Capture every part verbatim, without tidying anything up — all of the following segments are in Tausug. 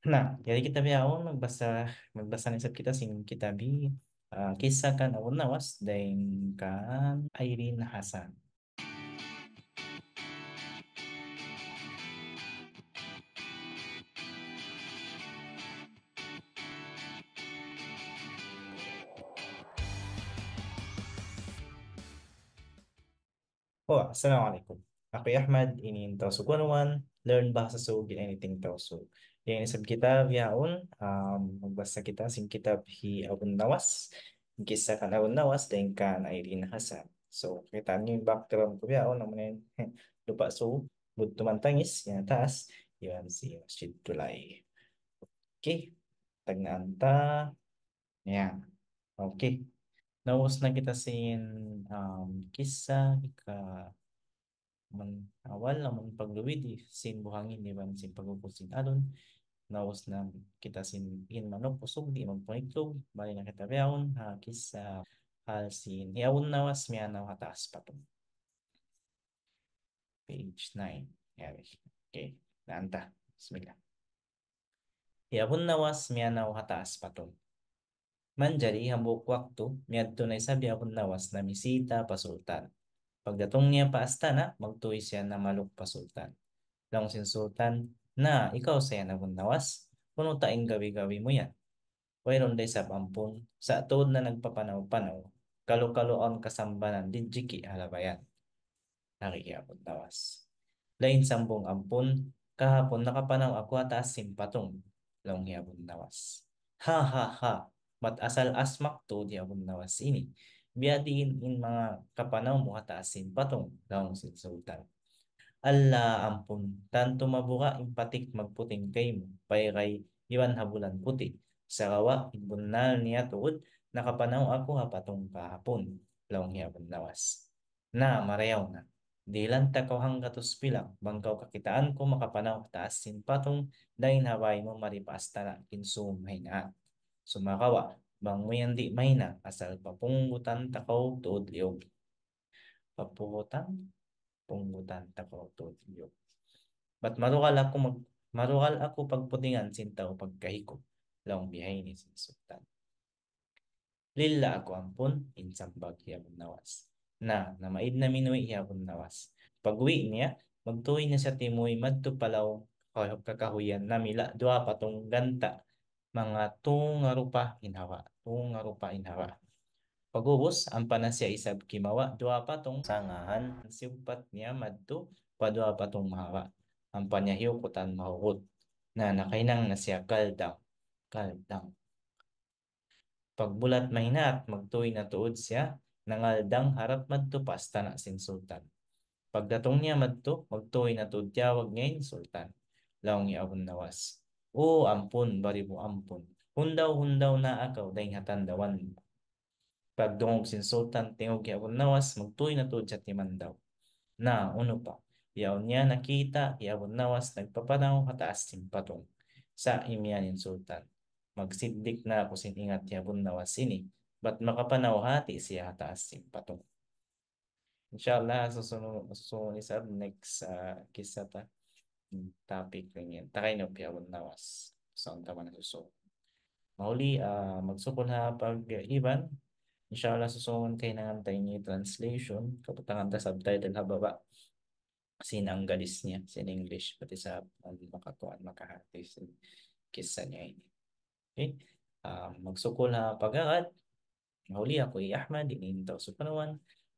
Na, yari kita bihaun, magbasa, magbasa na isab kita sin kitab hi, ah, Kissa kan Abunnawas, dayn kan Irene Hassan. Oh, assalamu alaykum. Aku hi Ahmad, ini in Tausug one oh one, learn Bahasa Sug in anything Tausug. Yan isab kita bihaun, um, magbasa kita sin kitab hi Abunnawas, Kissa kan Abunnawas, dayn kan Irene Hassan. So, kita' niyu in background ku bihaun, amu na in, Lupa' Sug, Budtu Mantangis, yan ha taas, iban sin Masjid Tulay. Okay, tagnaan ta. Yan. Okay. Naubus na kita sin, um, kissa, hika-, man, awal, amun pagluwid sin buhangin iban sin pag-ubus sin alun. Naubus na kita sin in manuk usug di' magpuniklug. Balik na kita bihaun ha kissa hal sin hi Abunnawas miyanaw ha taas patung. Page nine. Yari. Okay. Tagnaan ta. Bismillah. Hi Abunnawas miyanaw ha taas patung. Manjari hambuuk waktu, miyadtu na isab hi Abunnawas namisita pa Sultan. Pagdatung niya pa astana', magtuy siya namaluk pa Sultan. Laung sin Sultan, "Na, ikaw sa yan Abunnawas, unu ta in gawi-gawi mu yan?" "Wayruun da isab ampun, sa' tuud na nagpapanaw-panaw, kalu-kalu awn kasambanan di' jiki' halabayan." Laung hi Abunnawas. "Lain sambung ampun, kahapun nakapanaw aku ha taas sin patung," laung hi Abunnawas. "Ha, ha, ha, bat asal asmak tuud hi Abunnawas ini. Biya' diin in manga kapanaw mu ha taas sin patung?" laung sin Sultan. "Alla ampun, tantu mabura' in patik magputing kaymu, paygay iban ha bulan puti'. Sagawa' in bunnal niya tuud, nakapanaw aku ha patung kahapun," laung hi Abunnawas. "Na, marayaw na. Dihilan ta kaw hanggatus pilak, bang kaw kakitaan ku makapanaw ha taas sin patung, dayn ha bāy mu mari pa astana' in sūng mahinaat. Sumagawa', bang mu yan di' mahinang, asal papunggutan ta kaw tuud liyug." Papuhutan, punggutan ta kaw tuud liyug. "Bat marugal aku mag-, marugal aku pagputingan sin tau pagkahi ku," laung bihaini sin Sultan. "Lilla aku ampun," in sambag hi Abunnawas. Na, namaid na minuwi' hi Abunnawas. Pag-uwi' niya, magtuy na siya timuy madtu pa lawm kakahuyan namila' duwa patung ganta', manga tunga rupa in hawa, tunga rupa in hawa. Pag'ubus, ampa na siya isab kimawa' duwa patung sangahan, siyugpat niya madtu pa duwa patung mahawa. Ampa niya hiyukutan mahugut. Na, nakahinang na siya kaldang. Kaldang. Pagbulat mahinaat, magtuy na tuud siya nangaldang harap madtu pa astana' sin Sultan. Pagdatung niya madtu, magtuy na tuud tiyawag niya in Sultan. Laung hi Abunnawas, "O ampun, baribu ampun. Hundaw-hundaw naa kaw dayn ha tandawan mu." Pagdungug sin Sultan, tingug hi Abunnawas, magtuy na tuud siya timandaw. Na, unu pa? Yaun niya nakita' hi Abunnawas nagpapanaw ha taas sin patung. Sa' imiyan in Sultan, "Magsiddik na aku sin ingat hi Abunnawas ini, bat makapanaw hati siya ha taas sin patung." Insha Allah, susunu-, susungun isab next, ah, kissa ta. Hmm, topic laung yan. Tagay na hi Abunnawas. Sa' unta man susungun. Mahuli, ah, magsukul ha pag-iban. Insha Allah, susungun kahinangan ta ini translation. Kabutangan ta subtitle ha baba'. Sin Anggalis niya, sin English, pati sa' makakuan, makahati sin kissa niya ini. Okay? Ah, magsukul ha pag-agad. Mahuli, aku hi Ahmad, ini in Tausug one oh one.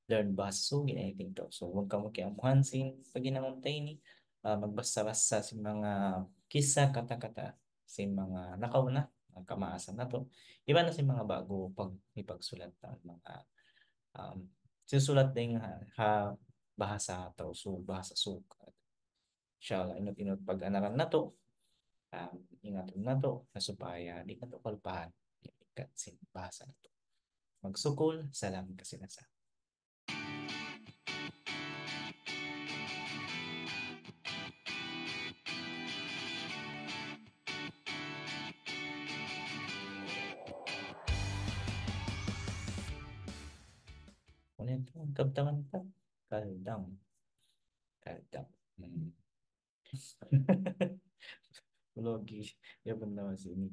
Learn Bahasa Sug in anything Tausug. So, bang kamu kiyamuhan sin paghinangun ta ini, ah, magbasa-basa sin manga kissa, kata-kata sin manga nakauna, ah, kamaasan natu'. Iban na sin manga ba'gu pag-, hipagsulat ta manga, um, sisulat dayn ha, ha bahasa Tausug, Bahasa Sug. Insha Allah, inut-inut pag-anaran natu', um, ingatun natu', na supaya di' natu' kalupahan in ikat sin bahasa natu'. Magsukul, salam kasi-lasa. Unu yan? Kabtangan ta? Kaldang. Kaldang. Hmm. Logi, ya benar sini.